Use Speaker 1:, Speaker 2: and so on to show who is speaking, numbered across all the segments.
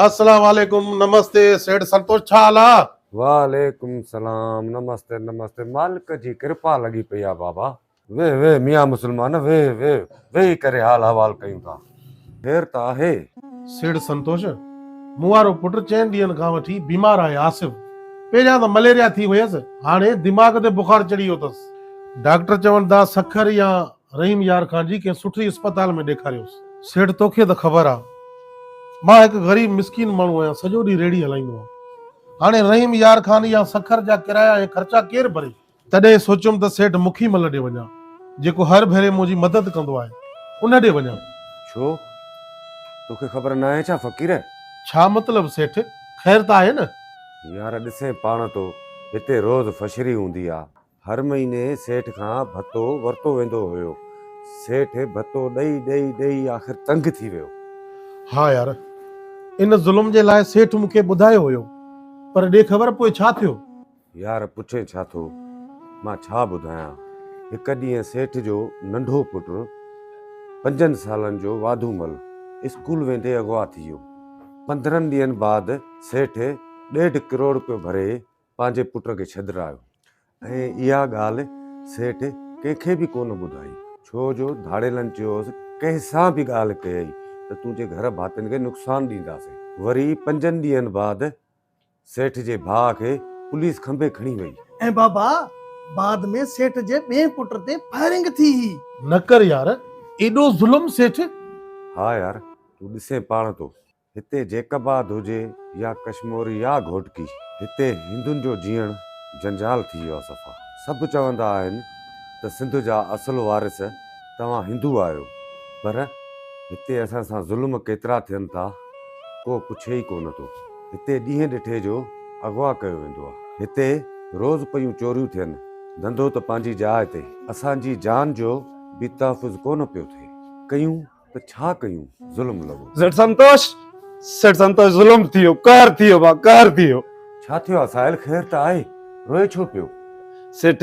Speaker 1: السلام عليڪم نمستي سيٺ سنتوش ڇا حال آ.
Speaker 2: وعليڪم سلام نمستي نمستي مالڪ جي ڪرپا لڳي پئي آ بابا. ويھ ويھ ميان مسلمان ويھ ويھ ويھي ڪري حال احوال ڪيون ٿا خير ته آهي.
Speaker 1: سيٺ سنتوش مون وارو پٽ چئن ڏينهن کان وٺي بيمار آهي آصف پهريان ته مليريا ٿي هيس هاڻي دماغ تي بخار چڙهي ويو اٿس ڊاڪٽر چون ٿا سکر يا رحيم يار خان جي ڪنهن سٺي اسپتال ۾ ڏيکاريوس. سيٺ توکي ته خبر آ مان هڪ غريب مسڪين ماڻهو آهيان سڄو ڏينهن ريڙهي هلائيندو آهيان. هاڻي رحيم يار خان يا سکر جا ڪرايا ۽ خرچا ڪير ڀري؟ تڏهن سوچيم ته سيٺ مکي مل ڏي وڃان جيڪو هر ڀيري منهنجي مدد ڪندو آهي ان ڏي وڃان.
Speaker 2: ڇو؟ توکي خبر ناهي ڇا فقير؟
Speaker 1: ڇا مطلب سيٺ؟ خير ته آهي نه؟
Speaker 2: يار ڏسين پاڻ ٿو هتي روز فشري هوندي آ. هر مهيني سيٺ کان ڀتو ورتو ويندو هيو. سيٺ ڀتو ڏئي ڏئي ڏئي آخر تنگ ٿي ويو.
Speaker 1: ها يار، ان ظلم جي لاء سيٺ مون کي ٻڌايو هيو، پر ڏي خبر پوء ڇا ٿيو؟
Speaker 2: يار پڇين ڇا ٿو، مان ڇا ٻڌايان. هڪ ڏينهن سيٺ جو ننڍو پٽ پنجن سالن جو واڌومل اسڪول ويندي اغوا ٿي ويو. 15 ڏينهن بعد سيٺ ڏيڍ ڪروڙ رپيو ڀري پنهنجي پٽ کي ڇڏرايو ۽ اها ڳالهه سيٺ ڪنهن کي به ڪونه ٻڌائي، ڇو جو ڌاڙيلن چيو هوس ڪنهن سان به ڳالهه ڪيئي ته تنهنجي گهر ڀاتين کي نقصان ڏينداسين. وري پنجن ڏينهن بعد سيٺ جي ڀاء کي پوليس کنڀي کڻي وئي.
Speaker 3: ۽ بابا بعد ۾ سيٺ جي ٻئين پٽ تي فائرنگ ٿي هئي.
Speaker 1: نه ڪر يار ايڏو ظلم سيٺ.
Speaker 2: ها يار تون ڏسين پاڻ ٿو. هتي جيڪب آباد هجي يا ڪشمور يا گهوٽڪي، هتي هندن جو جيئڻ جنجال ٿي ويو آهي صفا. سڀ چوندا آهن ته سنڌ جا اصل وارث توهان هندو آهيو پر هتي اسان سان ظلم ڪيترا ٿين ٿا ڪو پڇي ئي ڪونه ٿو. هتي ڏينهن ڏٺي جو اغوا ڪيو ويندو آهي. هتي روز پيون چوريون ٿين، ڌنڌو ته پنهنجي جاء تي، اسان جي جان جو به تحفظ ڪونه پيو ٿئي. ڪيون ته ڇا ڪيون ظلم لڳو.
Speaker 4: سيٺ سنتوش سيٺ سنتوش ظلم ٿي ويو قهر ٿي ويو ڀاء قهر ٿي ويو.
Speaker 2: ڇا ٿيو آ ساحل خير ته آهي روئي ڇو پيو.
Speaker 4: سيٺ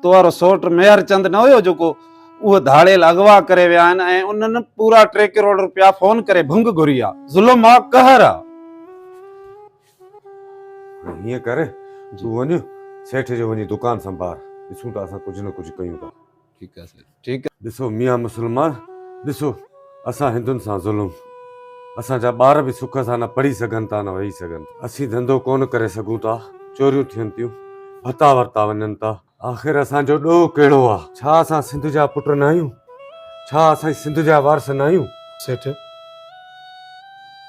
Speaker 4: تو وارو سوٽ ميهر چند نه هيو جيڪو اهو ڌاڙيل اغوا ڪري ويا آهن ۽ انهن پورا 3 ڪروڙ روپيا فون ڪري ڀنگ گهري آ ظلم آ قهر آ.
Speaker 2: هيئن ڪر تون وڃ سيٺ جو وڃي دڪان سنڀار ڏسون ته اسان ڪجهه نه ڪجهه ڪيون ٿا.
Speaker 4: ٺيڪ آ سيٺ ٺيڪ.
Speaker 2: ڏسو ميان مسلمان ڏسو اسان هندن سان ظلم اسان جا ٻار به سک سان نه پڙهي سگهن ٿا نه ويهي سگهن ٿا اسين ڌنڌو ڪونه ڪري سگهون ٿا چوريون ٿين ٿيون ڀتا ورتا وڃن ٿا آخر اسان جو ڏوهه ڪهڙو آ ڇا اسان سنڌ جا پٽ ناهيون ڇا اسان سنڌ جا وارث ناهيون.
Speaker 1: سيٺ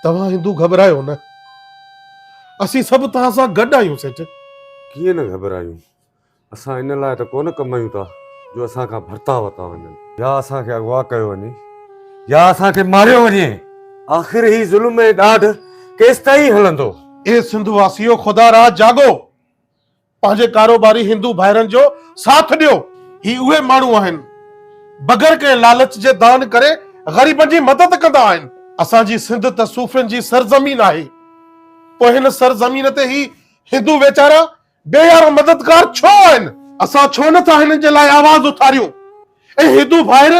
Speaker 1: توهان هندو گهٻرايو نه اسين سڀ توهان سان گڏ آهيون سيٺ.
Speaker 2: ڪيئن نه گهٻرايون اسان ان لاء ته ڪونه ڪمايون ٿا جو اسان کان ڀرتا وتا وڃن يا اسان کي اغوا ڪيو وڃي يا اسان کي ماريو وڃي. آخر هي ظلم ۽ ڏاڍ ڪيستائين هلندو؟
Speaker 1: اي سنڌ واسيو خدا را جاڳو پنهنجي ڪاروباري هندو ڀائرن جو ساٿ ڏيو. هي اهي ماڻهو آهن بغير ڪنهن لالچ جي دان ڪري غريبن جي مدد ڪندا آهن. اسان جي سنڌ ته صوفين جي سرزمين آهي پوء هن سرزمين تي هي هندو ويچارا بي يارو مددگار ڇو آهن؟ اسان ڇو نه ٿا هنن جي لاء آواز اٿاريون؟ ۽ هندو ڀائر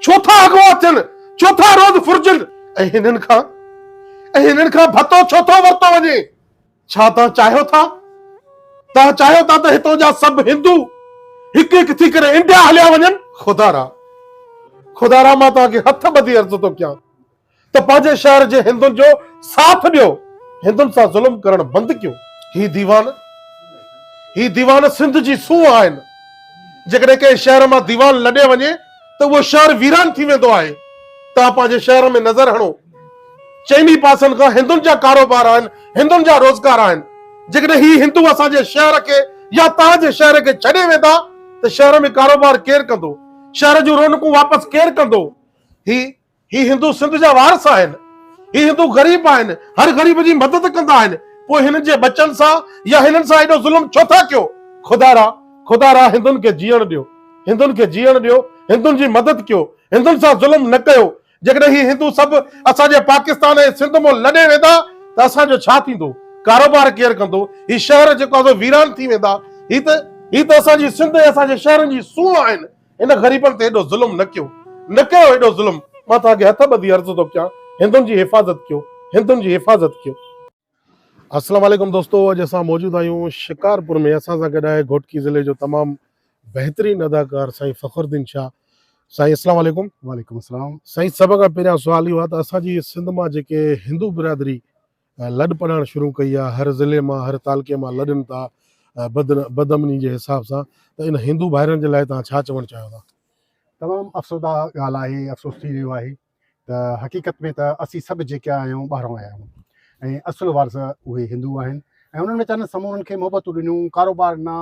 Speaker 1: ڇو ٿا اغوا ٿين؟ ڇو ٿا روز ڦرجن؟ ۽ هنن کان ۽ هنن کان ڀتو ڇو ٿو ورتو وڃي؟ ڇا توهان چاهيو ٿا توهان چاهيو ٿا ته هتان جا سڀ هندو هڪ هڪ ٿي ڪري انڊيا هليا وڃن؟ خدارا خدارا مان توهان کي هٿ ٻڌي عرض ٿو ڪيان ته پنهنجي شهر جي هندن جو ساٿ ڏيو، هندن سان ظلم ڪرڻ بند ڪيو. هي ديوان هي ديوان سنڌ جي سونهن آهن. جيڪڏهن ڪنهن شهر مان ديوان لڏي وڃي ته اهو شهر ويران ٿي ويندو آهي. توهان پنهنجي شهر ۾ نظر هڻو، چئني پاسن کان هندن جا ڪاروبار آهن، هندن جا روزگار آهن. جيڪڏهن هي هندو اسان جي شهر کي يا توهان جي شهر کي ڇڏي ويندا ته شهر ۾ ڪاروبار ڪير ڪندو؟ شهر جون رونقون واپس ڪير ڪندو؟ هي هي هندو سنڌ جا وارث آهن، هي هندو غريب آهن، هر غريب جي مدد ڪندا آهن، پوء هنن جي ٻچن سان يا هنن سان ايڏو ظلم ڇو ٿا ڪيو؟ خدارا خدارا هندن کي جيئڻ ڏيو، هندن کي جيئڻ ڏيو، هندن جي مدد ڪيو، هندن سان ظلم نه ڪيو، جيڪڏهن هي هندو سڀ اسان جي پاڪستان ۽ سنڌ مان لڏي ويندا ته اسان جو ڇا ٿيندو؟ ڪاروبار ڪير ڪندو؟ هي شهر جيڪو آهي سو ويران ٿي ويندا، هي ته هي ته اسان جي سنڌ ۽ اسان جي شهرن جي سونهن آهن، هن غريبن تي ايڏو ظلم نه ڪيو، نه ڪيو ايڏو ظلم، مان توهان کي هٿ ٻڌي عرض ٿو ڪيان، هندن جي حفاظت ڪيو، هندن جي حفاظت ڪيو. السلام عليڪم دوستو اڄ اسان موجود آهيون شڪارپور ۾ اسان سان گڏ آهي گهوٽڪي ضلعي جو تمام بهترين اداڪار سائين فخرالدين شاهه سائين السلام عليڪم.
Speaker 5: وعليڪم السلام.
Speaker 1: سائين سڀ کان پهريان سوال اهو آهي ته اسان جي سنڌ مان جيڪي هندو برادري لڏ پلاڻ شروع ڪئي آهي هر ضلعي مان هر تعلقي مان لڏن ٿا بد بدامني جي حساب سان ته ان هندو ڀائرن جي لاء توهان ڇا چوڻ چاهيو ٿا؟
Speaker 5: تمام افسوده ڳالهه آهي افسوس ٿي رهيو آهي ته حقيقت ۾ ته اسين سڀ جيڪي آهيون ٻاهران آيا آهيون ۽ اصل وارث اهي هندو آهن ۽ انهن ويچارن سمورن کي محبتون ڏنيون ڪاروبار ڏنا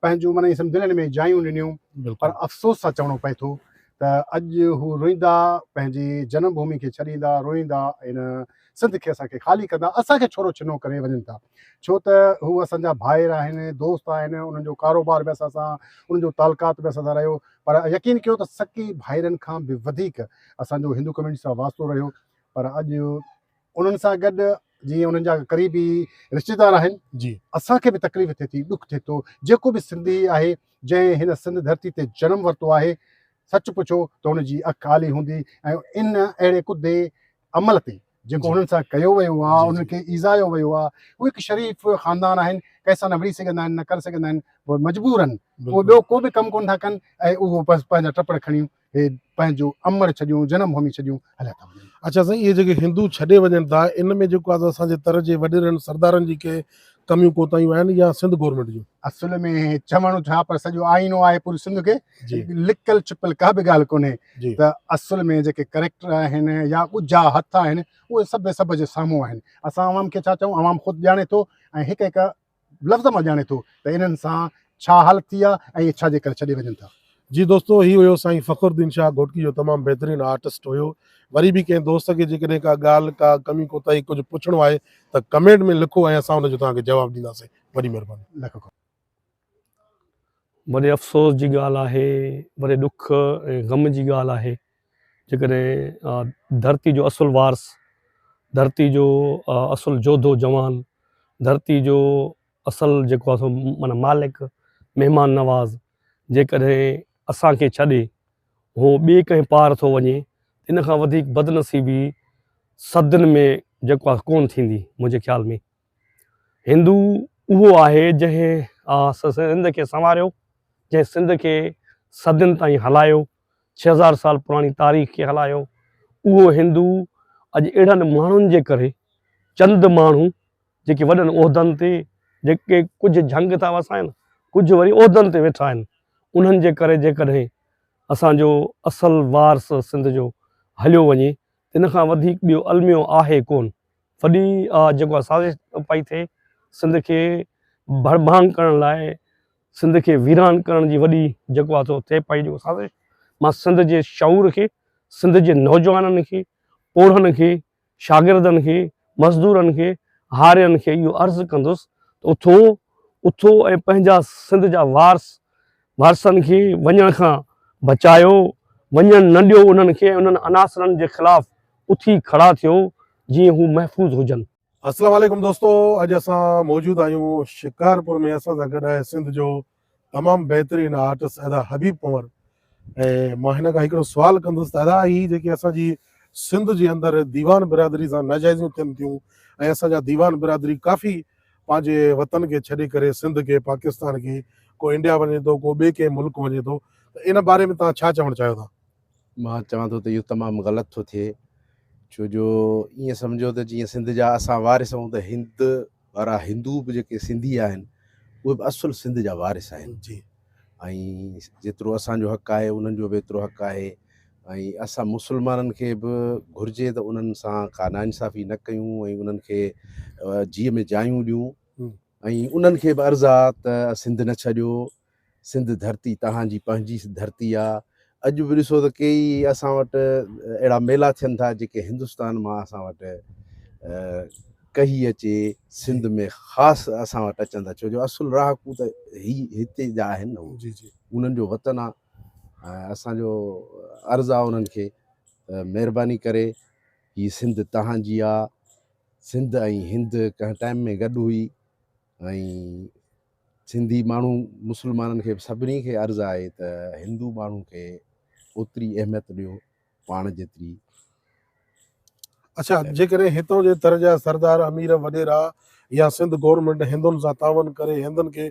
Speaker 5: پنهنجون معنی سم دلين ۾ جايون ڏنيون پر افسوس سان چوڻو پئي ٿو ته اڄ هو روئيندا پنهنجي جنم ڀومي کي ڇڏيندا روئيندا ان سنڌ کي اسان کي خالي ڪندا اسان کي ڇورو ڇنو ڪري وڃن ٿا ڇو ته هو اسان جا ڀائر آهن دوست آهن انهن جو ڪاروبار به اسان سان انهن جو تعلقات به اسان سان رهيو پر يقين ڪيو ته سڪي ڀائرن کان به وڌيڪ اسان جو هندو ڪميونٽي سان واسطو رهيو پر اڄ انهن سان گڏ جيئن انهن جا قريبي رشتيدار آهن
Speaker 1: جي
Speaker 5: اسان کي به تڪليف ٿئي ٿي ڏک ٿئي ٿو جيڪو به سنڌي آهي جنهن هن سنڌ ڌرتي تي جنم ورتو آهي سچ پڇو ته هن جي اک آلي هوندي ۽ ان اهڙي ڪڌي عمل تي جيڪو هنن سان ڪيو ويو آهي انهن کي ايذايو ويو آهي هو هڪ شريف خاندان آهن ڪنهن سان نه وڙهي سگهندا آهن نه ڪري سگهندا آهن اهي مجبور آهن اهي ٻيو ڪو به ڪم ڪونه ٿا ڪن ۽ اهو بس پنهنجا ٽپڙ کڻي هي پنهنجو امڙ ڇڏيون جنم ڀومي ڇڏيون هليا ٿا وڃن.
Speaker 1: اڇا سائين اهي جيڪي هندو ڇڏي وڃن ٿا ان ۾ جيڪو آهي اسان جي تر جي وڏيرن سردارن جي ڪي ڪميون ڪوتاهيون آهن يا سنڌ گورنمينٽ جون؟
Speaker 5: اصل ۾ چوڻو ڇا پر سڄو آئينو آهي پوري سنڌ کي لڪل ڇپل ڪا به ڳالهه ڪونهي ته اصل ۾ جيڪي ڪريڪٽر آهن يا ڳجها هٿ آهن اهي سڀ سڀ جي سامهون آهن اسان عوام کي ڇا چئون عوام خود ڄاڻي ٿو ۽ هڪ هڪ لفظ مان ڄاڻي ٿو ته انهن سان ڇا حالت ٿي آهي ۽ اهي ڇا جي ڪري ڇڏي وڃن ٿا.
Speaker 1: جي دوستو هي هيو سائين فخر الدين شاهه گهوٽڪي جو تمام بهترين آرٽسٽ هيو وري به ڪنهن دوست کي جيڪڏهن ڪا ڳالهه ڪا ڪمي ڪوتاهي ڪجهه پڇڻو آهي ته ڪمينٽ ۾ لکو ۽ اسان ان جو توهان کي جواب ڏينداسين وڏي مهرباني.
Speaker 5: لک قرب.
Speaker 6: وڏي افسوس جي ڳالهه آهي وڏي ڏک ۽ غم جي ڳالهه آهي جيڪڏهن ڌرتي جو اصل وارث ڌرتي جو اصل جوڌو جوان ڌرتي جو اصل جيڪو آهي سو معنيٰ مالڪ مهمان نواز جيڪڏهن اسان کي ڇڏي هو ٻئي ڪنهن پار ٿو وڃي ان کان وڌيڪ بدنصيبي صدين ۾ جيڪو آهي ڪونه ٿيندي منهنجي خيال ۾ هندو اهو آهي جنهن سنڌ کي سنواريو جنهن سنڌ کي صدين تائين هلايو 6000 سال پراڻي تاريخ کي هلايو اهو هندو اڄ اهڙن ماڻهن جي ڪري چند ماڻهو جيڪي وڏن عهدن تي جيڪي ڪجهه جهنگ ٿا وسائن ڪجهه وري عهدن تي ويٺا آهن انهن جي ڪري جيڪڏهن اسان جو اصل وارث سنڌ جو هليو وڃي ان کان وڌيڪ ٻيو الميو آهي ڪون وڏي جيڪو سازش پئي ٿئي سنڌ کي ڀڙڀانگ ڪرڻ لاء سنڌ کي ويران ڪرڻ جي وڏي جيڪو آ سو ٿئي پئي جيڪو سازش مان سنڌ جي شعور کي سنڌ جي نوجوانن کي پوڙهن کي شاگردن کي مزدورن کي هارين کي اهو عرض ڪندس ته اٿو اٿو ۽ پنهنجا سنڌ جا وارث وارثن کي وڃڻ کان بچايو وڃڻ نه ڏيو انهن کي ۽ انهن عناصرن جي خلاف اٿي کڙا ٿيو جيئن هو محفوظ هجن.
Speaker 1: السلام عليڪم دوستو اڄ اسان موجود آهيون شڪارپور ۾ اسان سان گڏ آهي سنڌ جو تمام بهترين آرٽسٽ ادا حبيب پنور ۽ مان هن کان هڪڙو سوال ڪندس ته ادا هي جيڪي اسان جي سنڌ جي اندر ديوان برادري سان ناجائزيون ٿين ٿيون ۽ اسان جا ديوان برادري ڪافي پنهنجي وطن کي ڇڏي ڪري سنڌ کي پاڪستان کي ڪو انڊيا وڃي ٿو ڪو ٻئي ڪنهن ملڪ وڃي ٿو ته ان باري ۾ توهان ڇا چوڻ چاهيو ٿا؟
Speaker 7: مان چوان ٿو ته اهو تمام غلط ٿو ٿئي ڇو جو ائين سمجهو ته جيئن سنڌ جا اسان وارث آهيون ته هند وارا هندو به جيڪي سنڌي آهن اهي به اصل سنڌ جا وارث آهن
Speaker 1: جي
Speaker 7: ۽ جيترو اسان جو حق آهي انهن جو به ايترو حق آهي ۽ اسان مسلمانن کي به گهرجي ته انهن سان ڪا ناانصافي نه ڪيون ۽ انهن کي جيء ۾ جايون ڏيون ۽ انهن کي به عرض آ ته سنڌ نه ڇڏيو سنڌ ڌرتي توهان جي پنهنجي ڌرتي آ. اڄ به ڏسو ته ڪيئي اسان وٽ اهڙا ميلا ٿين ٿا جيڪي هندستان مان اسان وٽ ڪهي اچي سنڌ ۾ خاص اسان وٽ اچن ٿا ڇو جو اصل رهاڪو ته هي هتي جا آهن نه
Speaker 1: جي جي
Speaker 7: انهن جو وطن آ ۽ اسان جو عرض آ انهن کي ته مهرباني ڪري هي سنڌ توهان جي آ سنڌ ۽ هند ڪنهن ٽائيم ۾ گڏ هئي ۽ سنڌي ماڻهو مسلمانن کي به سڀني کي عرض آهي ته هندو ماڻهو کي اوتري اهميت ڏيو پاڻ جيتري.
Speaker 1: اڇا جيڪڏهن هتان جي تر جا سردار امير وڏيرا يا سنڌ گورنمينٽ هندن سان تعاون ڪري هندن کي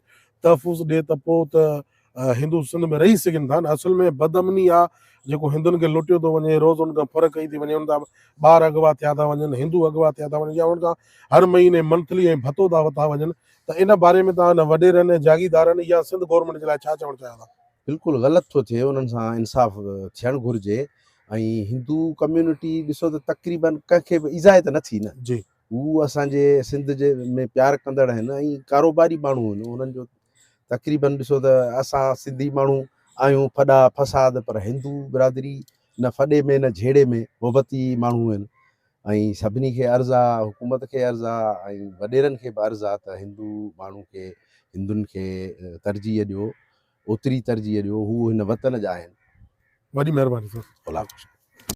Speaker 1: تحفظ ڏي ته پوء ته هندو سنڌ ۾ رهي سگهن ٿا نه اصل ۾ بدامني آ جيڪو هندن کي لٽيو ٿو وڃي روز ان کان ڦر ڪئي ٿي وڃي ان تان ٻار اغوا ٿيا ٿا وڃن هندو اغوا ٿيا ٿا وڃن يا انهن کان هر مهيني منٿلي ۽ ڀتو ٿا وتا وڃن ته ان باري ۾ توهان وڏيرن جاگيردارن يا سنڌ گورنمينٽ جي لاء ڇا چوڻ چاهيو ٿا؟
Speaker 7: بلڪل غلط ٿو ٿئي انهن سان انصاف ٿيڻ گهرجي ۽ هندو ڪميونٽي ڏسو ته تقريبن ڪنهن کي به ايذائي ته نه ٿي نه
Speaker 1: جي.
Speaker 7: هو اسان جي سنڌ جي ۾ پيار ڪندڙ آهن ۽ ڪاروباري ماڻهو آهن انهن جو تقريبن ڏسو ته اسان سنڌي ماڻهو آهيون ڦڏا فساد پر هندو برادري نه ڦڏي ۾ نه جهيڙي ۾ محبتي ماڻهو آهن ۽ سڀني کي عرض آ حڪومت کي عرض آ ۽ وڏيرن کي به عرض آ ته هندو ماڻهو کي هندن کي ترجيح ڏيو اوتري ترجيح ڏيو هو هن وطن جا آهن.
Speaker 1: وڏي مهرباني سر.
Speaker 7: الله خوش ڪري.